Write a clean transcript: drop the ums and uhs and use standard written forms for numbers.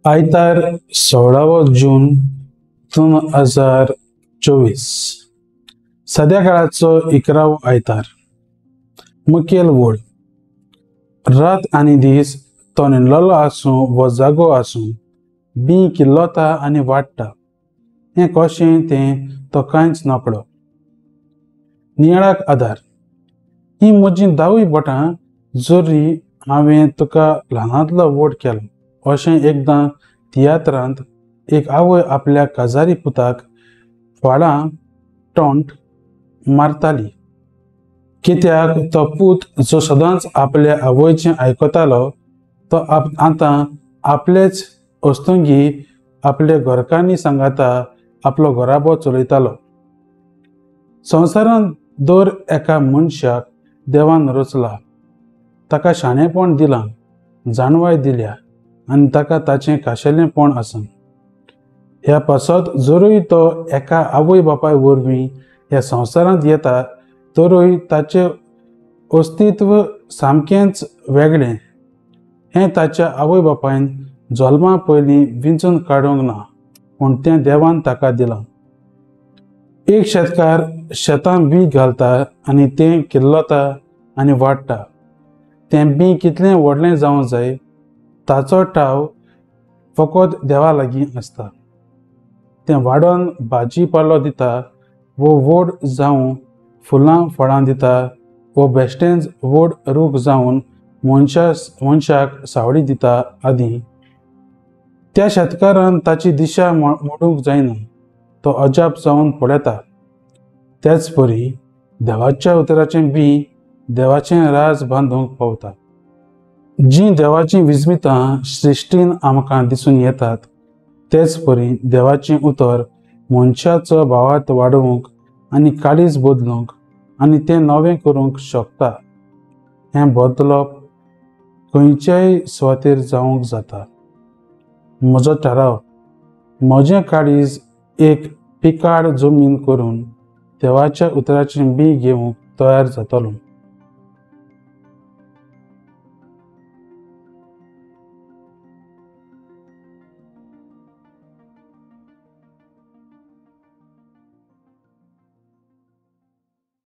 आयतार 16 जून 2024 सद्या काळाचो 11वो आयतार। मुखेल वळ रात आनी दीस तो न्हिदलेलो आसूं वो जागो आसूं बी किल्लता आनी वाडटा, हें कशें तें तो कांयच नकळो। नियाळाक आदार ही म्हजी दावी बोटां जरी हांवें तुका ल्हानांतलो व्हड केलो अशें एकदां तियात्रांत एक आवय आपल्या काजारी पुताक फाळां टोंट मारताली, कित्याक तो पूत जो सदांच आपल्या आवयचें आयकतालो तो आतां आपलेच अस्तंगी आपल्या घरकान्नी सांगाता आपलो घराबो चलयतालो। संवसारांत दर एका मनशाक देवान रचला, ताका शाणेपण दिलां, जाणवाय दिल्या आनी ताका ताचें खाशेलेंपण आसा। ह्या पासत जरूय तो एका आवय बापाय वरवीं ह्या संवसारांत येता तरूय ताचें अस्तित्व सामकेंच वेगळें, हें ताच्या आवय बापायन जल्मा पयलीं विंचून काडूंक ना, पूण तें देवान ताका दिलां। एक शेतकार शेतां बी घालता आनी तें किल्लता आनी वाडटा, तें बी कितलें व्हडलें जावंक जाय ताचो ठाव फकत देवा लागीं आसता। तें वाडोवन भाजी पालो दिता वो व्हड जावन फुलां फळां दिता वो बेश्टेंच व्हड रूख जावन मनशाक सावळी दिता आदी। त्या शेतकारान ताची दिशा मोडूंक जायना, तो अजाप जावन पळयता। तेच परी देवाच्या उतराचें बी देवाचें राज बांदूंक पावता। जीं देवाचीं विस्मितां सृश्टीन आमकां दिसून येतात तेच परी देवाचें उतर मनशाचो भावार्थ वाडोवंक आनी काळीज बदलूंक आनी तें नवें करूंक शकता। हें बदलप खंयच्याय सुवातेर जावंक जाता। म्हजो थाराव, म्हजें काळीज एक पिकाळ जमीन करून देवाच्या उतराचें बी घेवंक तयार जातलो।